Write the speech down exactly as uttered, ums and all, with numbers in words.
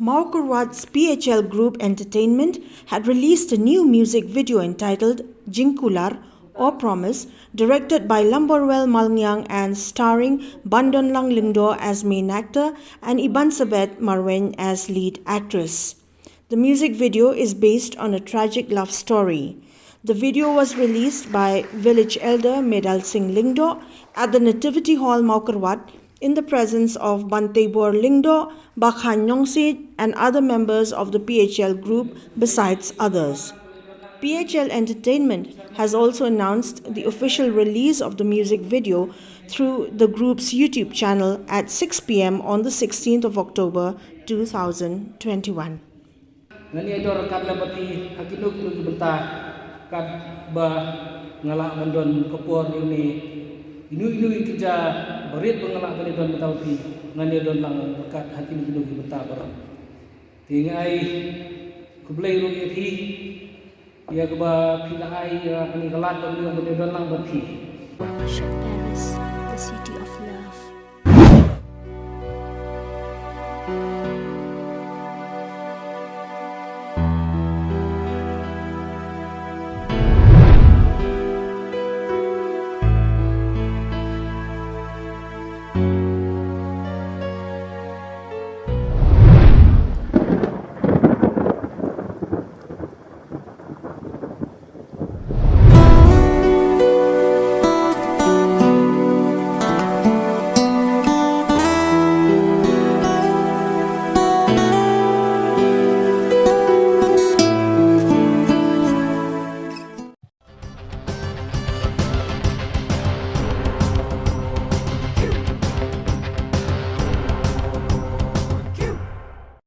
Mawkyrwad's P H L Group Entertainment had released a new music video entitled Jingkular or Promise, directed by Lamborwell Malngiang and starring Bandonlang Lyngdoh as main actor and Ibansabet Marwein as lead actress. The music video is based on a tragic love story. The video was released by village elder Medal Singh Lyngdoh at the Nativity Hall, Mawkyrwat, in the presence of Bantebor Lyngdoh, Bakhan Nyongsit, and other members of the P H L group, besides others. P H L Entertainment has also announced the official release of the music video through the group's YouTube channel at six p m on the sixteenth of October two thousand twenty-one. Ngan ïa dor kat lem bad phi ha kino kino ki bynta kat ba nga lah ban don ka por ne ino ino i kynja barit ba nga lah ban ïa don bynta bad phi, ngan ïa don lang kat ha kino kino ki bynta baroh. Te nga ai khublei ruh ïa phi ïa kaba phi la ai ïa kane ka lad ban ïa don lang bad phi. Worship Paris.